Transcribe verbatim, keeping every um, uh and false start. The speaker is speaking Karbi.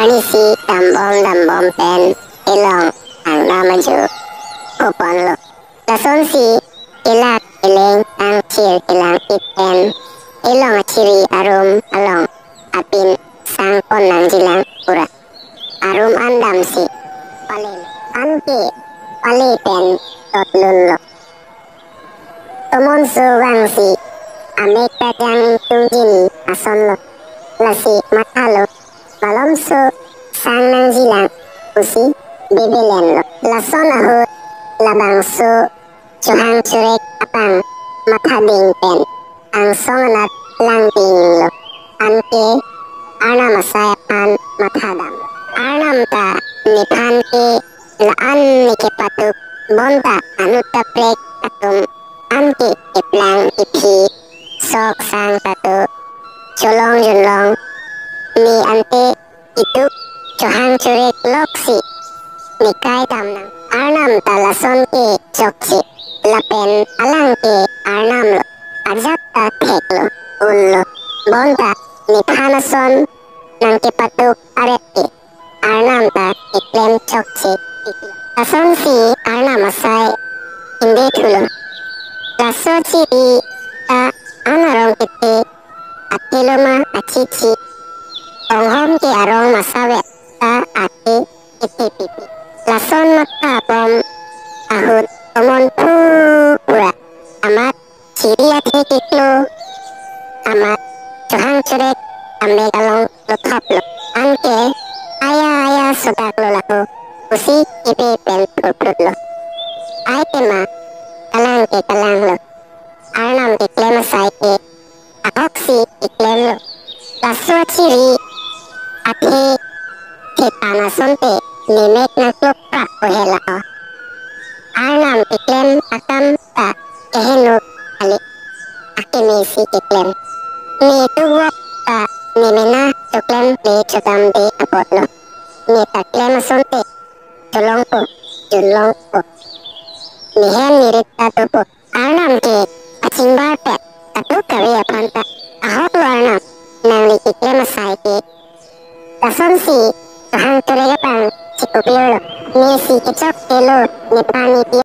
Arnisi dambom dambom pen elong angdam ajo koponlo. Lasonsi kelak keleng tangchir kelang-it pen elong achiri arum along apin sangpon nangjilang pura. Arum an damsi palen, anke pale pen totlunlo. Tomonso vangsi amek ta jang tungjin asonlo. Lasi mathalo, malomso sang nangjilang pusi bebelenlo. Lason ahut labangso chohang chorek apang mathading pen angsong anat langdinglo. Anke Arnam asai aphan mathadam. Arnam ta nephan ke la-an ne kepatuk, bonta anut kaprek atum anke keplang kephi sok sang ta do, cholong junlong ne ante ituk chohang chorek loksi ne kaidam nang. Arnam ta lason ke chokche, lapen alang ke Arnam lo, ajat ta theklo, unlo. Bonta nephan ason nangkepatuk aret ke Arnam ta keklem chokche. Lasonsi Arnam asai ingde thulo. Laso chiri ta an arong kethe, athe lo ma achichi, tonghom ke arong masavet ta athe kethe pipi. Lason matha bom ahut tomon phu pura amat chiri athe keklo, amat chohang chorek amek along lothoplo. Anke aya aya sodaklo laho pusi kebe pen phurphrutlo. Ai tema kalang ke kalanglo. Arnam keklem asai ke ahoksi keklemlo. Laso achiri athe thetan asonte nemek nangkloprak ko hela o. Arnam keklem akam ta keheno kali, akeme si keklem. Ne tukvok ta ne mena choklemde chodamde apotlo. Ne ta klem asonte cholongpo, junlongpo, ne hem ne rit ta dopo. Arnam ke achingbar pet, katuk kave aphan ta ahoklo Arnam, nangli keklem asai ke. Lasonsi chohang chorek apang chikupirlo. Nesi kechoktelo, nephan nepi